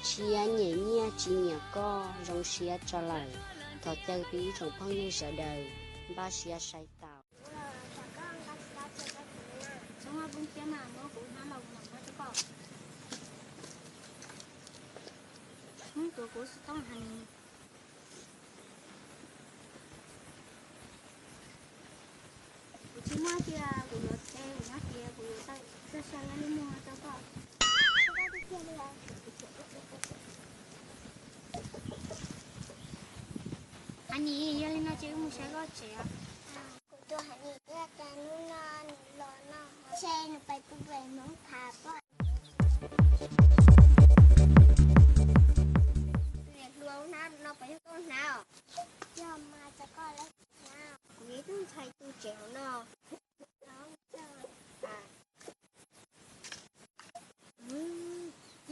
Tshiab nyiam nyiaj tsis nyiam koj, zoo siab tso lawm. Thov caw peb ib tsoom phooj ywg sawv daws npaj siab saib tau. Kuv tsis muaj tias kuv yuav tsev, kuv nyob tias kuv yuav tau txog sai li muag rau koj. Hav Nis, yog li no ces wb mus saib koj tsev. Kuv tus Hav Nis, yog cas hnub no nws los no, ntshe nws pais tu pem Hmoob Phav pob. Tus niam hluas, hnab no puas yog koj hnab os? Yog mas, cas koj lawv hnab? Kuv yog ib tug ntxhais tu tsev hauv no.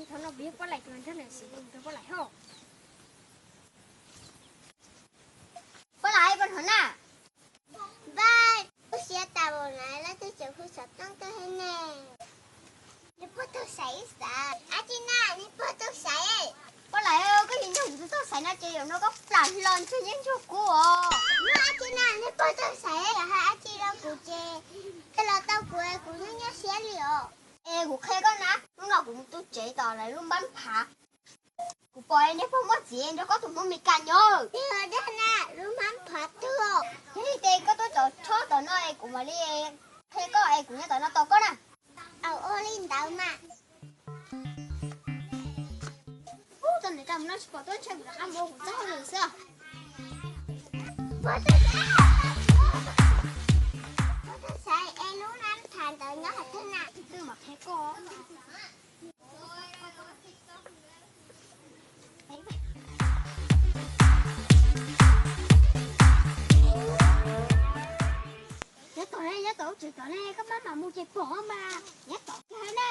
Thaum no puas yog Pob Laim tus nrog niam xwb, tus nrog Pob Laim hos? Pob Laim, poj hnov na. Npaj, lub siab tas npaum na, leej twg tseem hu xov tooj tuaj thiab ne. Niag pog Tooj Xaiv xav. Ab tsi na, niag pog Tooj Xaiv. Pob Laim, koj yuav nrog kuv tus Tooj Xaiv no ces zaum no koj plam hlo ntshe yeej nrog kuv os. Ab tsi na, niag pog Tooj Xaiv, yog hais ab tsi rau kuv ces, es los tau kuv, kuv yeej nyuaj siab li os. Es kuv qhia koj na, hnub no kuv mus tu tsev tom lawv lub npab phav. Kuv pom niag pog muaj txiv nrog koj tus Hmoob Mes Kas nyob. Yog dag na, lub npab phav twg? Yog li ces koj tuaj cov tshob tom no es kuv mam li qhia koj es kuv nyob tom no tos koj na. Au, ua li ntawd mas. Ub, tau ntev tas mus no tsis pom tuaj, ntshe kuv rov qab mus ua kuv txoj hauj lwm xwb. Pog Tooj Xaiv, es lub npab phav ntawd nyob qhov twg na? Twb mam qhia koj. Nyob tom ne, nyob tom lub tsev tom ne, koj maj mam mus ces pom mas, nyob tom kiag na.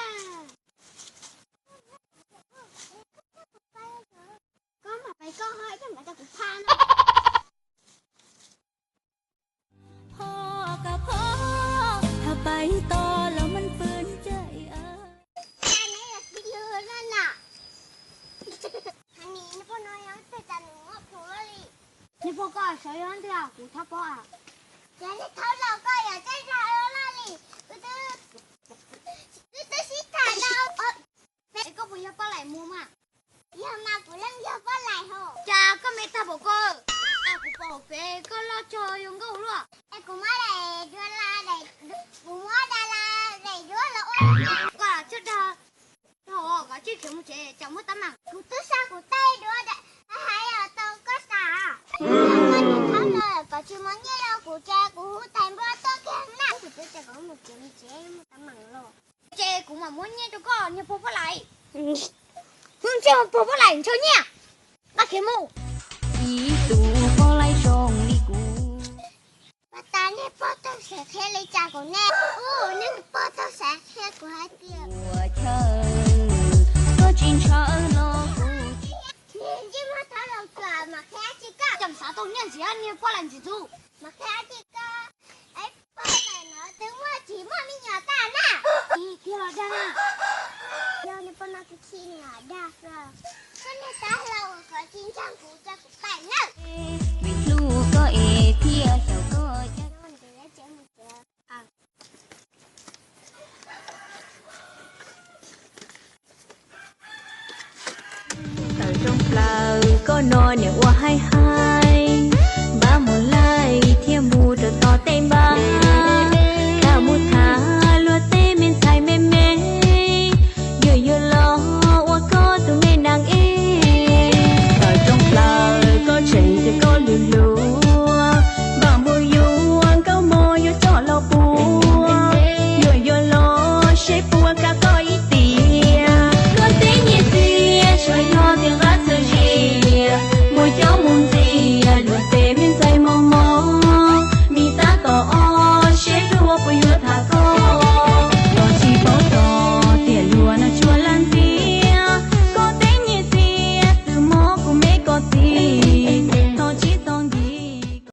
Koj mam pais koj, ib tsam mam rau kuv phaj na. Phob, koj phob, thaum pais tos los mas pw ntsej. Neb yog tij laug na. Hav Nis, niag pog no yog twg cas nws muaj plhu luaj li? Niag pog, koj xyov yog leej twg, kuv txhob paub. Ces niag thaub laus koj yog txawj zaj loj li, wb twb sib tham tau. Es koj puas yog Pob Laim mus mas? Yog mas, kuv yeej yog Pob Laim hos. Cas koj me tag npaum ko? Kuv pom hauv peb koj loj tshaj yuav nkauj luaj. Es kuv muab daim duab la, kuv muab daim la, daim duab los ua. Koj lam tsij dag, koj tsij khiav mus tsev, tsam muab teeb meem. Kuv twb xa kuv tej duab hais los tau koj xav. Koj tsis txhob los, koj tsis muab nyiaj rau kuv ces kuv hu tais npua tuaj kiag na. Kuv twb tias kom mus tsev, mus tsev, muab teeb meem los. Ces kuv mam muab nyiaj rau koj, niag pog Pob Laim. Hnub ntsej muag pog Pob Laim ntshaw nyiaj. Nqa khiav mus. Ib tug Pob Laim zoo li kuv. Pas tas niag pog Tooj Xaiv qhia li cas kuv ne? Ub, niag pog Tooj Xaiv qhia kuv hais tias, ua chaw, koj tsis ntshaw los kuv tsis. Niag ntsej muag thaub laus, kuv mam qhia dab tsi koj. Cas xav tau nyiaj ntxiv, niag Pob Laim ntxim ntxub. Mam qhia dab tsi koj. Es pog Laim no twb muaj tsis muaj me nyuam tag na. Ib kiag los dag na. Yog niag pog no kuv khi niam dag xwb. Koj niag xav hlo, koj tsis ntseeg kuv ces kuv pais nawb. Vim hlub koj es thiaj xyaum koj. Tawm rooj plaws koj no niam ua haib haib.